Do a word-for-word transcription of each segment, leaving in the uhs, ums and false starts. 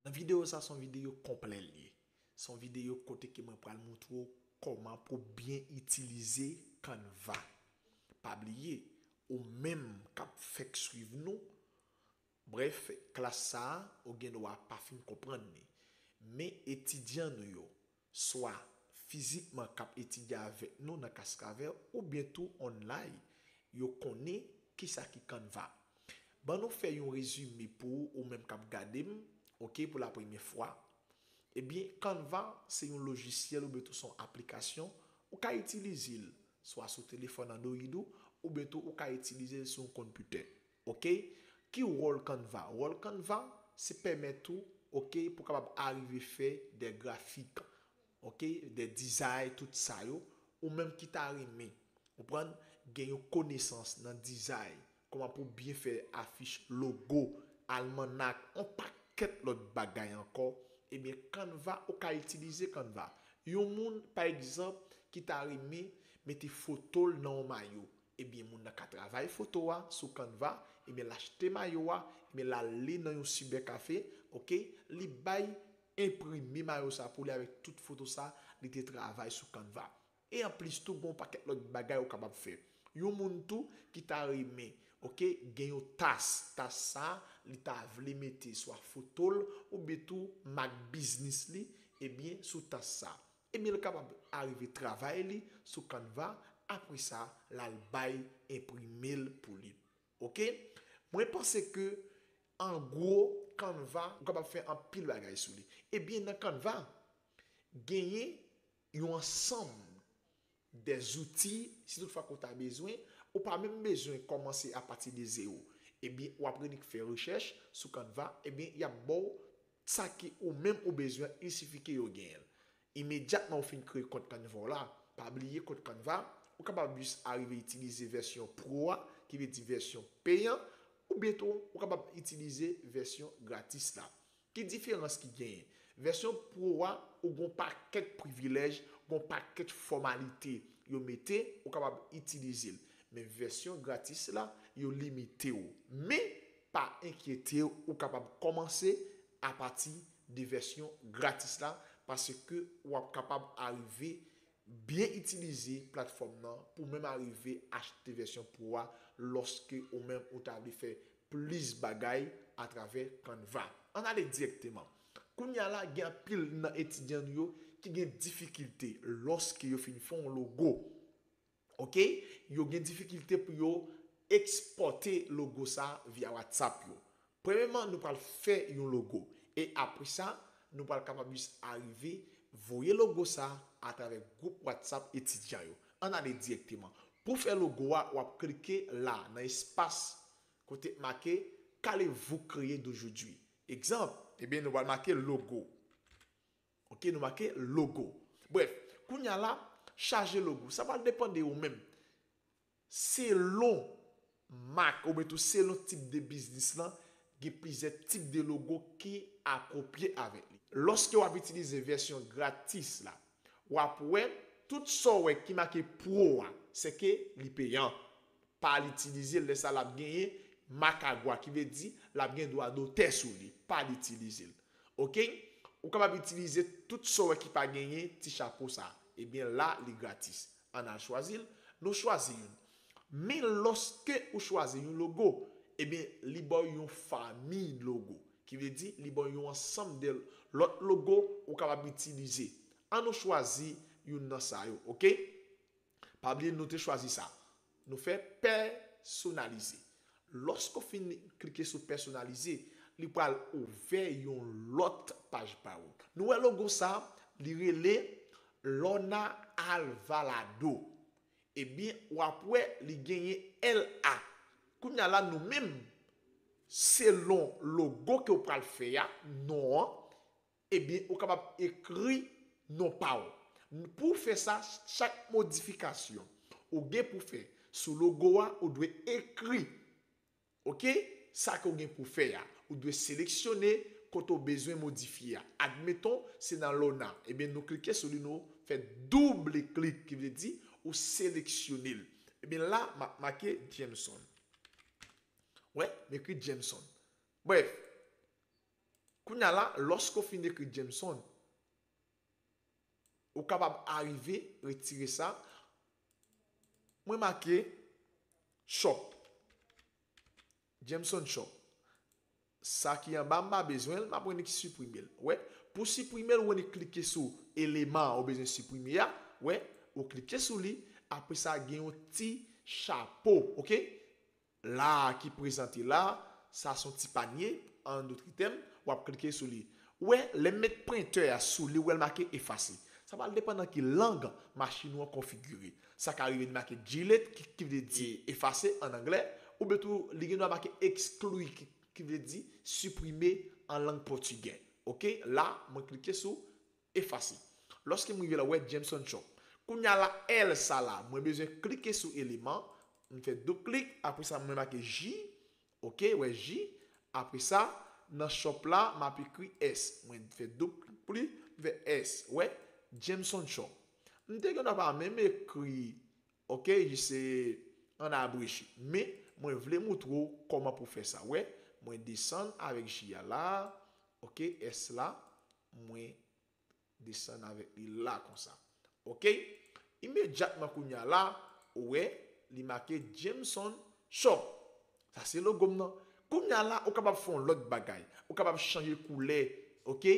Nan videyo sa, se yon videyo konplè l ye. Se yon videyo kote ke mwen pral montre w kòman pou byen itilize Canva. Pa bliye, ou menm k ap fèk swiv nou, brèf, klas sa a, ou gen dwa pa fin konprann li. Men etidyan nou yo, swa fizikman k ap etidye avèk nou nan Cascavert oubyen tou online, yo konnen kisa ki Canva. Ban nou fè yon rezime pou ou, ou menm k ap gade m, oke, pou la premyè fwa. Ebyen, Canva se yon lojisyèl oubyen tou se yon aplikasyon ou ka itilize l swa sou telefòn Android ou, oubyen tou ou ka itilize l sou yon konpitè. Oke? Ki wòl Canva? Wòl Canva, se pèmèt ou, oke, pou kapab arive fè de grafik, oke, de dizay, tout sa yo, ou menm ki ta renmen, konprann, gen yon konesans nan dizay, kòman pou byen fè afich, logo, almannak, yon pakèt lòt bagay ankò, ebyen, Canva, ou ka itilize Canva. Yon moun, pa egzanp, ki ta renmen mete foto l nan yon mayo, ebyen, moun nan ka travay foto a sou Canva, ebyen, l achte mayo a, ebyen, l ale nan yon sibèkafe, oke, li bay enprime mayo sa pou li avèk tout foto sa li te travay sou Canva. E anplis tou, gen yon pakèt lòt bagay ou kapab fè. Yon moun tou ki ta renmen, oke, gen yon tas, tas sa, li ta vle mete swa foto l oubyen tou mak biznis li, ebyen, sou tas sa. Ebyen, l kapab arive travay li sou Canva, apre sa, l al bay enprime l pou li. Oke? Mwen panse ke, an gwo, Canva, ou kapab fè anpil bagay sou li. Ebyen, nan Canva, genyen yon ansanm de zouti, si toutfwa ke w ta bezwen, ou pa menm bezwen kòmanse apati de zewo. Ebyen, w ap nik fè rechèch sou Canva, ebyen, y ap ba w sa ke ou menm ou bezwen, il sifi ke yo genyen l. Imedyatman ou fin kreye kont Canva w la, pa bliye kont Canva, ou kapab jis arive itilize vèsyon pro a, ki vle di vèsyon peyan, oubyen tou ou kapab itilize vèsyon gratis la. Ki diferans ki genyen? Vèsyon pro a, ou gen yon pakèt privilèj, gen yon pakèt fòmalite yo mete, ou kapab itilize l. Men vèsyon gratis la, yo limite w. Men, pa enkyete w, ou kapab kòmanse apati de vèsyon gratis la, paske w ap kapab arive byen itilize platfòm nan pou menm arive achte vèsyon pro a lòske ou menm ou ta vle fè plis bagay atravè Canva. Ann ale dirèkteman. Kounye a la, gen anpil nan etidyan nou yo ki gen difikilte lòske yo fin fè yon logo. Oke? Yo gen difikilte pou yo ekspòte logo sa via WhatsApp yo. Premyèman, nou pral fè yon logo. E apre sa, nou pral kapab jis arive voye logo sa atravè gwoup WhatsApp etidyan yo. Ann ale dirèkteman. Pou fè logo a, w ap klike la nan espas kote make Qu'allez-vous créer d'aujourd'hui? Egzanp, ebyen, nou pral make logo. Oke, nou make logo. Brèf, kounye a la, chaje logo. Sa pral depann de ou menm. Selon mak oubyen tou selon tip de biznis lan, gen plizyè tip de logo ki apwopriye avèk li. Lòske w ap itilize vèsyon gratis la, w ap wè tout sa w wè ki make pro a, sèke li peyan. Pa al itilize l, lè sa l ap genyen mak a gwa, ki vle di l ap gen dwa dotè sou li. Pa al itilize l. Oke? Ou kapab itilize tout sa w wè ki pa genyen ti chapo sa. Ebyen la, li gratis. Ann al chwazi l. Nou chwazi youn. Men lòske ou chwazi yon logo, ebyen, li ba w yon fami logo. Ki vle di, li ba w yon ansanm de lòt logo ou kapab itilize. Ann nou chwazi youn nan sa yo, oke? Pa bliye nou te chwazi sa. Nou fè pèsonalize. Lòske w fin klike sou pèsonalize, li pral ouvè yon lòt paj ba ou. Nou wè logo sa, li rele Lorna Alvarado. Ebyen, w ap wè li genyen L A. Kounye a la, nou menm, selon logo ke w pral fè a, non an, ebyen, ou kapab ekri non pa w. Pou w fè sa, chak modifikasyon ou gen pou fè sou logo a, ou dwe ekri, oke, sa ke w gen pou fè a. Ou dwe seleksyone kote w bezwen modifye a. Admeton, se nan Lorna. Ebyen, nou klike sou li, nou fè double klik, ki vle di ou seleksyone l. Ebyen, la, m ap make Jameson. Wè, m ekri Jameson. Brèf, Kounye a la, lòske w fin ekri Jameson, ou kapab arive retire sa. Mwen make Shop. Jameson Shop. Sa ki anba m pa bezwen l, m ap annik siprime l. Wè, pou siprime l, ou annik klike sou eleman ou bezwen siprime a. Wè, ou klike sou li, apre sa gen yon ti chapo, oke? La a ki prezante la, sa se yon ti panye, an dòt tèm, w ap klike sou li. Ou wè, lè m met pwentè a sou li, ou wè l make efase. Sa pral depann nan ki lang machin ou an konfigire. Sa ka rive li make delete, ki, ki vle di efase an anglè, oubyen tou li gen dwa make exclui, ki, ki vle di siprime an lang pòtigè. Oke, la, mwen klike sou efase. Lòske m rive la, ou wè Jameson Shop. Kounye a la, L sa la, mwen bezwen klike sou eleman, m fè doub klik, apre sa, mwen make J, oke, wè J, apre sa, nan Shop la, m ap ekri S, mwen fè doub klik pou li, m fè S, wè, Jameson Shop. M te gen dwa pa menm ekri, oke, se an abreji, men mwen vle moutre w kòman pou fè sa, wè, mwen desann avèk J a la, oke, S la, mwen desann avèk li la konsa. Oke? Imedyatman kounye a la, ou wè, li make Jameson Shop. Sa se logo m nan. Kounye a la, ou kapab fè yon lòt bagay. Ou kapab chanje koulè, oke?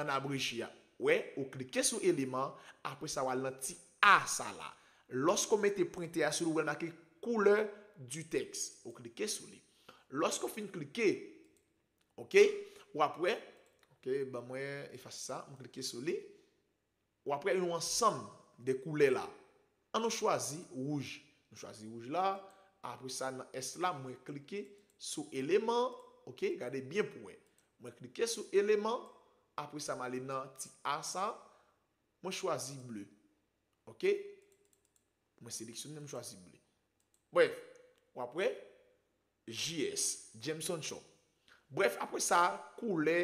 An abreji a. Wè, ou klike sou eleman, apre sa, w al nan ti A sa la. Lòske w mete pwentè a sou li, ou wè l make couleur du texte. Ou klike sou li. Lòske w fin klike, oke, w ap wè, oke, ban mwen efase sa, m klike sou li. W ap wè yon ansanm de koulè la. An nou chwazi wouj. Nou chwazi wouj la. Apre sa, nan S la, mwen klike sou eleman. Oke, gade byen pou wè. Mwen klike sou eleman. Apre sa, m ale nan ti A sa. Mwen chwazi ble. Oke? Mwen seleksyone, m chwazi ble. Brèf, w ap wè J S, Jameson Shop. Brèf, apre sa, koulè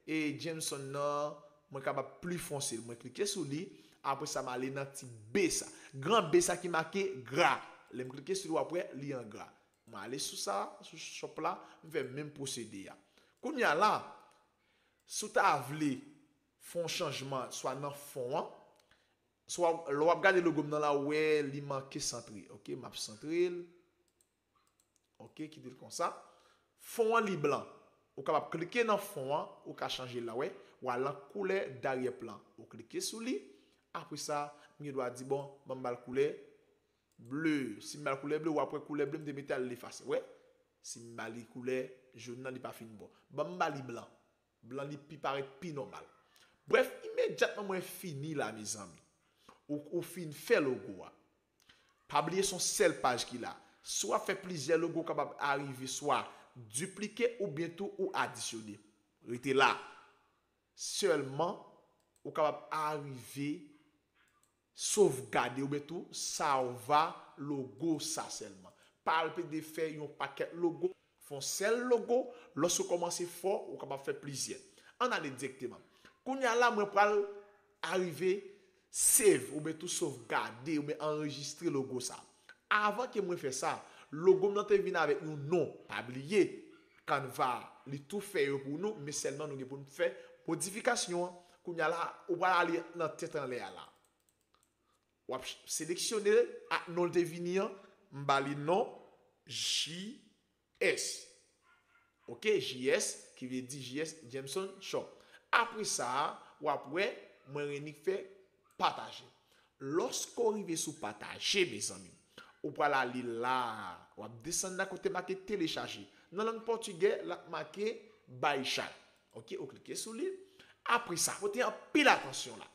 e Jameson nan, mwen kapab pli fonse l. Mwen klike sou li, apre sa, m ale nan ti B sa. Gran B sa ki make gra. Lè m klike sou li, w ap wè, li an gra. Mwen ale sou sa, sou Shop la, m fè menm pwosede a. Kounye a la, si w ta vle fè yon chanjman, swa nan fon an, swa lè w ap gade logo m nan la, w wè li manke santre. Oke, m ap santre l. Oke, kite l konsa. Fon an li blan. Ou kapab klike nan fon an, ou ka chanje l la, wè. W al nan koulè daryè plan. Ou klike sou li. Apre sa, m gen dwa di, bon, ban m ba l koulè ble. Si m ba l koulè ble, w ap wè koulè ble, m te mete a l efase, wè. Si m ba li koulè jòn nan, li pa fin bon. Ban m ba li blan. Blan li pi parèt pi nòmal. Brèf, imedyatman mwen fini la, mezanmi. Ou, ou fin fè logo a. Pa bliye se yon sèl paj ki la. Si w ap fè plizyè logo, ou kapab arive swa diplike oubyen tou ou adisyone. Rete la. Sèlman, ou kapab arive sovgade oubyen tou salva logo sa sèlman. Pa al plede fè yon pakèt logo, fè yon sèl logo, lòske w kòmanse fò, ou kapab fè plizyè. Ann ale dirèkteman. Kounye a la, mwen pral arive save oubyen tou sovgade oubyen anrejistre logo sa. Avan ke mwen fè sa, logo m nan te vin avèk yon non. Pa bliye, Canva, li tou fè yo pou nou, men sèlman nou gen pou n fè modifikasyon an. Kounye a la, ou pral ale nan tèt anlè a la. W ap seleksyone l ak non l te vini an, m ba li non J S. Oke, J S, ki vle di J S Jameson Shop. Apre sa, w ap wè, mwen annik fè pataje. Lòske w rive sou pataje, mezanmi, ou pral ale la, w ap desann nan kote make telechaje. Nan lang pòtigè, l ap make baixar. Oke, ou klike sou li. Apre sa, pote anpil atansyon la.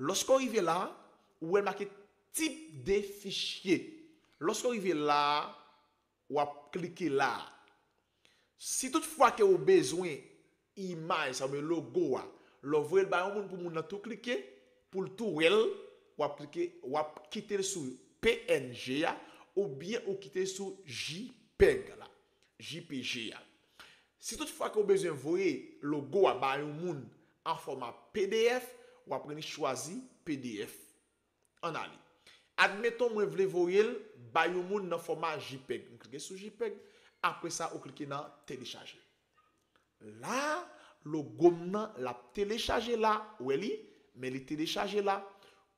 Lòske w rive la, ou wè l make type de fichier. Lòske w rive la, w ap klike la. Si tout fwa ke w bezwen imaj sa oubyen logo a, lè w voye l ba yon moun pou moun nan tou klike, pou l tou wè l, w ap klike, w ap kite l sou P N G a, oubyen ou kite l sou JPEG la, J P G a. Si tout fwa ke w bezwen voye logo a ba yon moun an fòma P D F, w ap annik chwazi P D F. Ann ale. Admeton mwen vle voye l bay yon moun nan fòma JPEG. M klike sou JPEG, apre sa ou klike nan telechaje. La, logo m nan, l ap telechaje la, ou wè li, men li telechaje la.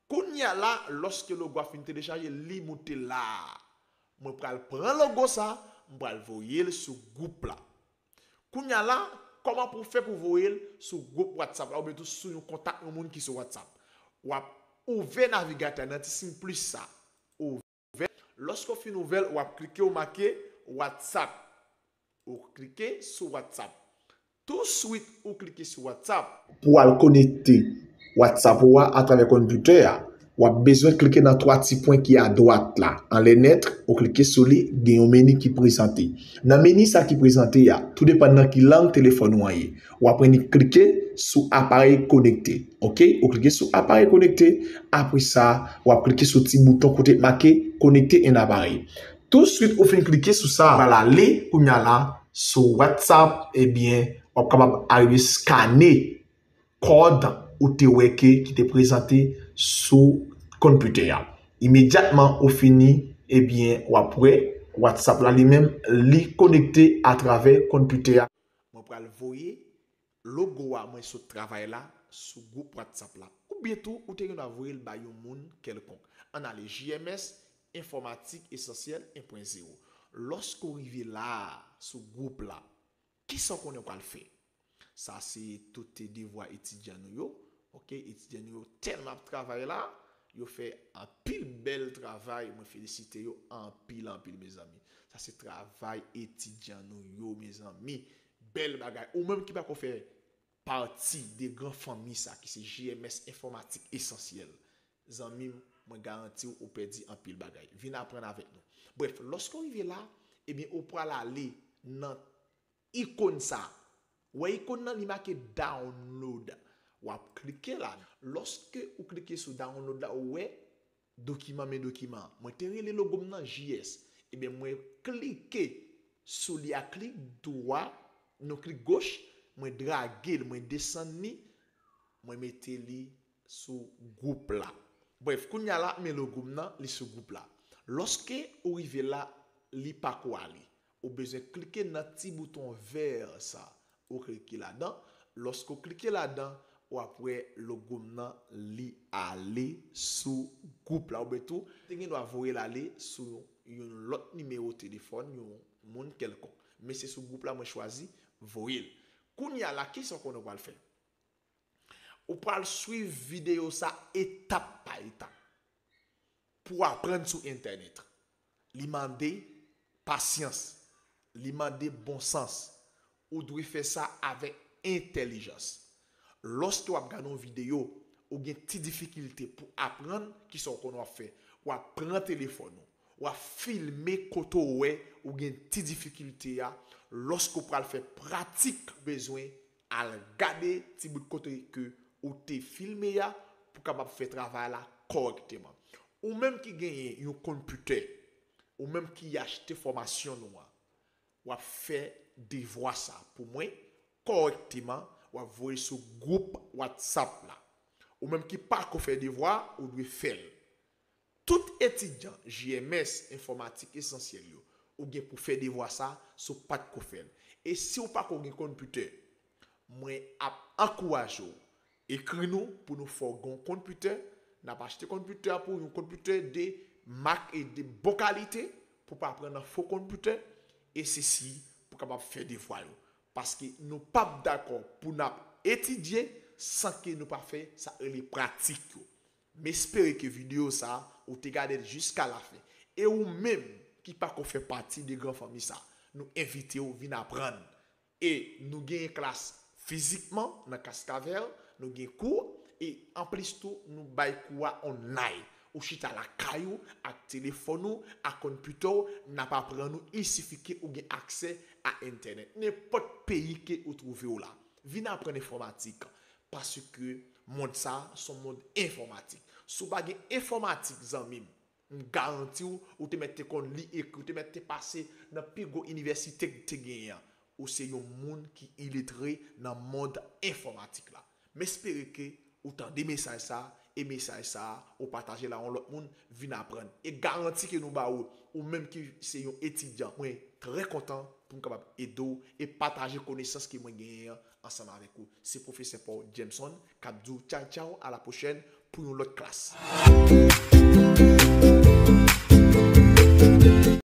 Kounye a la, lòske logo a fin telechaje, li moute la. Mwen pral pran logo sa, m pral voye l sou gwoup la. Kounye a la, kòman pou w fè pou voye l sou gwoup WhatsApp la, oubyen tou sou yon kontak yon moun ki sou WhatsApp? W ap ouvè navigatè nan ti siy plis sa. Ouvè. Lòske w fin ouvè l, w ap klike, w make WhatsApp. Ou klike sou WhatsApp. Touswit ou klike sou WhatsApp. Pou w al konekte WhatsApp ou a atravè konpitè a, w ap bezwen klike nan twa ti pwen ki adwat la. Anlè nèt, ou klike sou li, gen yon meni ki prezante. Nan meni sa ki prezante a, tou depann nan ki lang telefòn ou an ye, w ap annik klike sou aparèy konekte. Oke? Ou klike sou aparèy konekte, apre sa, w ap klike sou ti bouton kote make connecte an aparèy. Touswit ou fin klike sou sa, w al ale kounye a la sou WhatsApp, ebyen, w ap kapab arive skane kòd ou te wè ke ki te prezante sou konpitè a. Imedyatman ou fini, ebyen, w ap wè WhatsApp la li menm, li konekte atravè konpitè a. Mwen pral voye logo a mwen sot travay la sou gwoup WhatsApp la. Oubyen tou, ou te gen dwa voye l bay yon moun kèlkonk. Ann ale J M S, enfòmatik esansyèl en pwen zewo. Lòske w rive la a, sou gwoup la, kisa w konnen w pral fè? Sa se tout devwa etidyan nou yo. Oke, etidyan nou yo tèlman ap travay la, yo fè anpil bèl travay, mwen felisite yo anpil, anpil, mezanmi. Sa se travay etidyan nou yo, mezanmi. Bèl bagay. Ou menm ki pako fè pati de gran fanmi sa ki se J M S Enfòmatik Esansyèl, zanmi m, mwen garanti w, ou pèdi anpil bagay. Vin aprann avèk nou. Brèf, lòske w rive la, ebyen, ou pral ale nan ikòn sa. Wè ikòn nan, li make download. W ap klike la. Lòske ou klike sou download la, ou wè dokiman, men dokiman an. Mwen te rele logo m nan J S. Ebyen, mwen klike sou li a klik dwa, non klik goch, mwen drage l, mwen desann li, mwen mete li sou gwoup la. Brèf, kounye a la, men logo m nan, li sou gwoup la. Lòske ou rive la, li pako ale. Ou bezwen klike nan ti bouton vè sa. Ou klike ladan. Lòske w klike ladan, w ap wè logo m nan, li ale sou gwoup la. Oubyen tou, te gen dwa voye l ale sou yon lòt nimewo telefòn, yon moun kèlkonk. Men se sou gwoup la mwen chwazi voye l. Kounye a la, kisa w konnen w pral fè? Ou pral swiv videyo sa etap pa etap pou w aprann sou entènèt. Li mande pasyans. Li mande bon sans. Ou dwe fè sa avèk entèlijans. Lòske w ap gade yon videyo, ou gen ti difikilte pou aprann, kisa w konnen w ap fè? W ap pran telefòn ou, w ap filme kote w wè ou gen ti difikilte a. Lòske w pral fè pratik, ou bezwen al gade ti bout kote ke ou te filme a pou kapab fè travay la kòrèkteman. Ou menm ki genyen yon konpitè, ou menm ki achte fòmasyon nou an, w ap fè devwa sa pou mwen kòrèkteman, w ap voye sou gwoup WhatsApp la. Ou menm ki pako fè devwa, ou dwe fè l. Tout etidyan J M S Enfòmatik Esansyèl yo, ou gen pou fè devwa sa si w pa t ko fè l. E si w pa ko gen konpitè, mwen ap ankouraje w, ekri nou pou nou fè w gen yon konpitè. N ap achte konpitè a pou w, yon konpitè de mak e de bon kalite, pou w pa pran nan fo konpitè, e sesi pou w kapab fè devwa yo. Paske nou p ap dakò pou n ap etidye san ke nou pa fè sa rele pratik yo. M espere ke videyo sa a, ou te gade l jiska lafen. E ou menm ki pako fè pati de gran fanmi sa, nou envite w vin aprann. E nou genyen klas fizikman nan Kaskavèl, nou gen kou, e anplis tou, nou bay kou a online. Ou chita lakay ou, ak telefòn ou, ak konpitè w, n ap aprann ou, il sifi ke ou gen aksè a entènèt. Nenpòt peyi ke ou twouve w la, vin aprann enfòmatik. Paske mond sa a, se yon mond enfòmatik. Si w pa gen enfòmatik, zanmi m, m garanti w, ou te mèt te konn li, ekri, ou te mèt te pase nan pi gwo inivèsite k te genyen an. Ou se yon moun ki iletre nan mond enfòmatik la. M espere ke ou tande mesaj sa a, e mesaj sa a, ou pataje l a yon lòt moun, vin aprann. E garanti ke nou ba ou, ou menm ki se yon etidyan, mwen trè kontan pou m kapab ede w e pataje konesans ke mwen genyen an ansanm avèk ou. Se pwofesè pa w Jameson k ap di w tchaw tchaw, a la pwochèn pou yon lòt klas.